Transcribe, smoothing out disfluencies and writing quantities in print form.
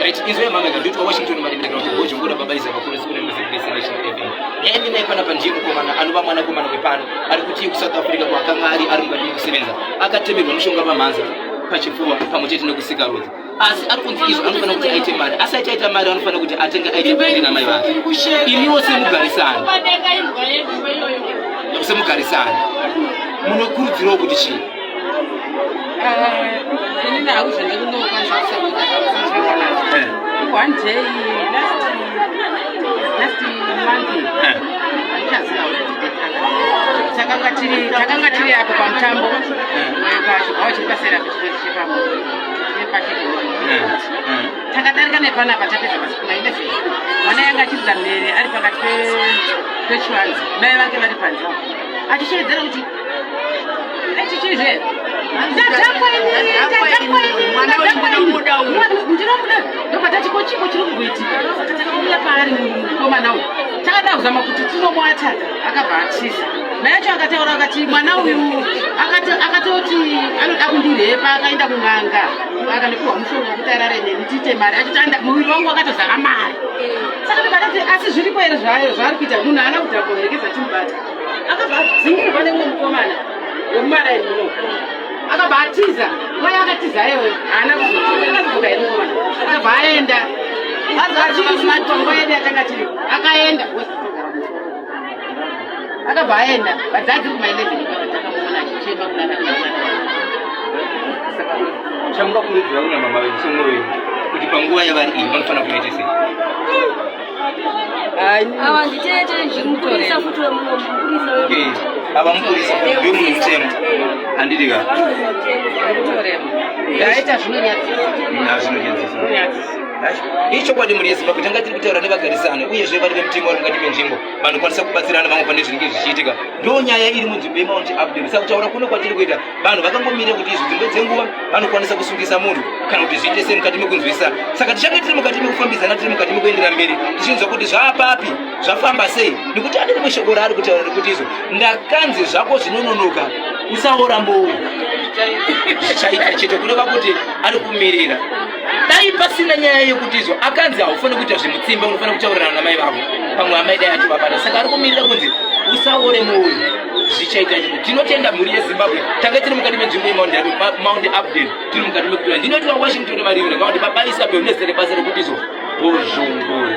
Right, inzwa yamama nditwa Washington Marimire kana kuti Bhozhongora baba Isa vakuru sikuna neZBC National FM. Nyaya ndinaye panapa ndiye mukomana anova mwanakomana wepano ari kuti kuSouth Africa kwaakanga ari ari mukati mekusevenza akatemerwa mushonga pamhanza pachifuva pamwe chete nekusikarudzi asi ari kunzi izvo anofanira kuti aite mari asi achaita mari anofanira kuti atenge aite bonde namai vake. Imiwo semugarisani semugarisani munokurudzirawo kuti chii? Inini hangu zvandinokwanisa kusapota pamusoro pemwana one day last last month, handichaziva kuti date ranga, takanga tiri apo pamutambo pachibhawa chiri pasera chepachigoro. Takadarika nepanapa tapedza basa kuma 11. Mwana yanga achiridza mhere ari pakati pechivanze, mai vake vari panze, achishevedzera kuti chichizve, "Ndadhakwa ini, ndadhakwa ini, ndadhakwa ini, ndinomuda." Ndobva tati, "Ko chiko chiri kumboitika?" Saka takauya paari mukomana uyu, takada kuzama kuti tinomuataka, akabva atiza. Mai acho akataura akati mwana uyu akatoti anoda kundirepa, akaenda kun'anga akandipiwa mushonga wekuti arare neni tiite mari, achiti muviri wangu wakatozara mari. Saka ndobva tati, "Asi zviripo here zvayo zvaari kuita?" Munhu haana kudhakwa, herekeza timubata. Akabva adzingirwa nemumwe mukomana wemumaraini muno, akabva atiza. Nguva yaakatiza iyoyo haana kuzodzoka here mukomana, akabva aenda panguva yedu yatanga tiri, akaenda, akabva aenda vadzadzi kuma 11 takamuona achichema kunana. Chamungakurudzira kuna mama venyu semumwe wenyu kuti panguva yavari iyi vanofanira kunoita sei? Ava nditete, ndimupurisa futi wemuno, mupurisa. Okay, ava mupurisa, ndiwe munhu mutemo, handiti ka? Ndaita zvinonyadzisa. Zvinonyadzisa. Zvinonyadzisa. Ichokwadi, mhuri yeZimbabwe, tanga tiri kutaura nevagarisano uyezve vari vemutemo vari mukati menzvimbo vanokwanisa kubatsirana vamwe pane zvinenge zvichiitika. Ndo nyaya iri munzvimbo yeMount Hampden. Saka kutaura kuno kwatiri kuita, vanhu vakangomirira kuti izvi dzimwe dzenguva vanokwanisa kusungisa munhu kana kuti zviite sei mukati mekunzwisa. Saka tichange tiri mukati mekufambidzana, tiri mukati mekuendera mberi tichinzwa kuti zvaapapi, zvafamba sei, nekuti ane rimwe shoko raari kutaura rekuti izvo, "Ndakanzi zvako zvinononoka, usaora mbou, zvichaita chete." Kureva kuti ari kumirira. Dai pasina nyaya yekuti izvo akanzi haufaniri kuita zvemutsimba, unofanira kutaurirana namai vako, pamwe amai dai atovabata. Saka ari kumirira kunzi usaore mwoyo, zvichaita chete. Tinotenda, mhuri yeZimbabwe. Tanga tiri mukati menzvimbo yeMount Hampden, tiri mukati mekutora. Ndinoitwa Washington Marivire, ngakuti baba Isabel nezita rebasa rekuti izvo Bhozhongora.